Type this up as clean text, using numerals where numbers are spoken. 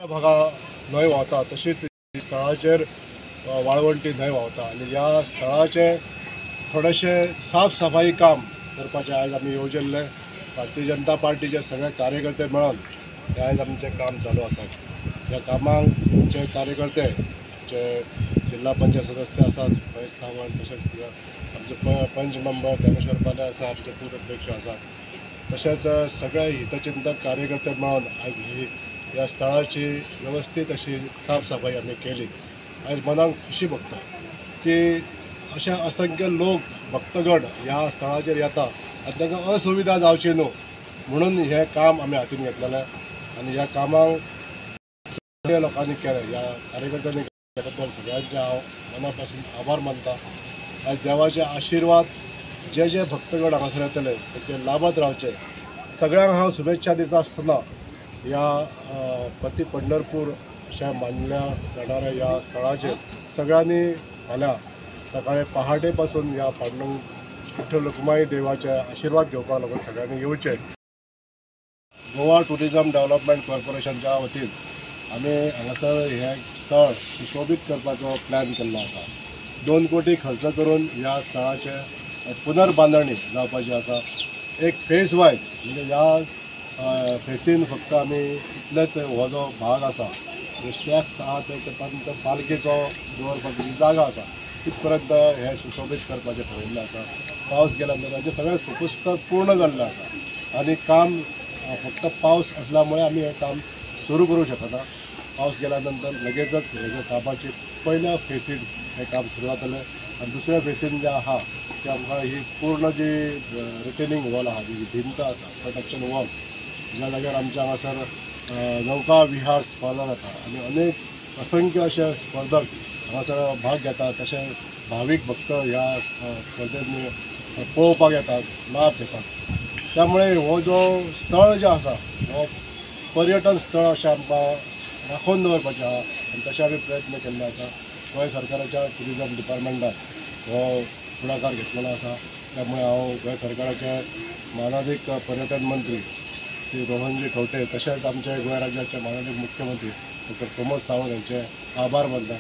भागा न्हंय व्हांवता तशीच स्थळाचेर वाळवंटी न्हंय व्हांवता आनी ह्या स्थळाचें थोडेशें साफ सफाई काम करपाचें आयज आमी येवजिल्लें. भारतीय जनता पार्टीचे सगळे कार्यकर्ते मेळून हे आयज आमचें काम चालू आसा. ह्या कामाक आमचे कार्यकर्ते जे जिल्हा पंचायत सदस्य आसात महेश सावंत, तशेंच आमचे पंच मेंबर ज्ञानेश्वर पाले आसा, आमचे बूथ अध्यक्ष आसात, तशेंच सगळे हितचिंतक कार्यकर्ते मेळून आयज ही ह्या स्थळाची व्यवस्थीत अशी साफ सफाई आमी केली. आयज मनाक खुशी भोगता की अशे असंख्य लोक भक्तगण ह्या स्थळाचेर येता आनी तांकां असुविधा जावची न्हू म्हणून हें काम आमी हातीन घेतलेलें आनी ह्या कामाक सगळ्या लोकांनी केलें. ह्या कार्यकर्त्यांनी केलें बद्दल सगळ्यांचे हांव मना पासून आभार मानता. आयज देवाचे आशिर्वाद जे जे भक्तगण हांगासर येतले तेंचे लाभात रावचे. सगळ्यांक हांव शुभेच्छा दिता आसतना ह्या प्रति पंढरपूर अशें मानल्या जाणाऱ्या ह्या स्थळाचेर सगळ्यांनी फाल्यां सकाळी पहाटे पासून ह्या पांडुरंग विठ्ठल रखुमाई देवाचे आशिर्वाद घेवपाक लागून सगळ्यांनी येवचे. गोवा टुरिजम डेव्हलपमेंट कॉर्पोरेशनच्या वतीन आमी हांगासर हें स्थळ सुशोबीत करपाचो प्लॅन केल्लो आसा. 2 कोटी खर्च करून ह्या स्थळाचें पुनर्बांदणी जावपाची आसा. एक फेज वायज म्हणजे ह्या फेसीन फक्त आमी इतलेच हो जो भाग आसा स्टेप्स आहा ते पर्यंत पालखेचो दवरपाची जी जागा आसा तितपर्यंत हें सुशोबीत करपाचें ठरयल्लें आसा. पावस गेल्या नंतर हेजें सगळें सुपुस्तक पूर्ण जाल्लें आसा आनी काम फक्त पावस आसल्या मुळे आमी हें काम सुरू करूं शकना. पावस गेल्या नंतर लगेचच हेज्या कामाची पयल्या फेसीन हें काम सुरू जातलें आनी दुसऱ्या फेसीन जें आहा की आमकां ही पूर्ण जी रिटेनिंग वॉल आहा, जी भिंत आसा प्रोटेक्शन वॉल, ज्या जाग्यार आमच्या हांगासर नौका विहार स्पर्धा जाता आनी अनेक असंख्य अशे स्पर्धक हांगासर भाग घेतात, तशें भावीक भक्त ह्या स्पर्धेंत पळोवपाक येतात, लाभ घेतात. त्यामुळे हो जो स्थळ जें आसा हो पर्यटन स्थळ अशें आमकां राखून दवरपाचें आहा आनी तशें आमी प्रयत्न केल्ले आसा. गोंय सरकाराच्या ट्युरिजम डिपार्टमेंटान हो फुडाकार घेतलेलो आसा. त्यामुळे हांव गोंय सरकाराचे मानादीक पर्यटन मंत्री श्री रोहनजी खंवटे तशेंच आमचे गोंय राज्याचे मानादीक मुख्यमंत्री डॉक्टर प्रमोद सावंत यांचे आभार मानता.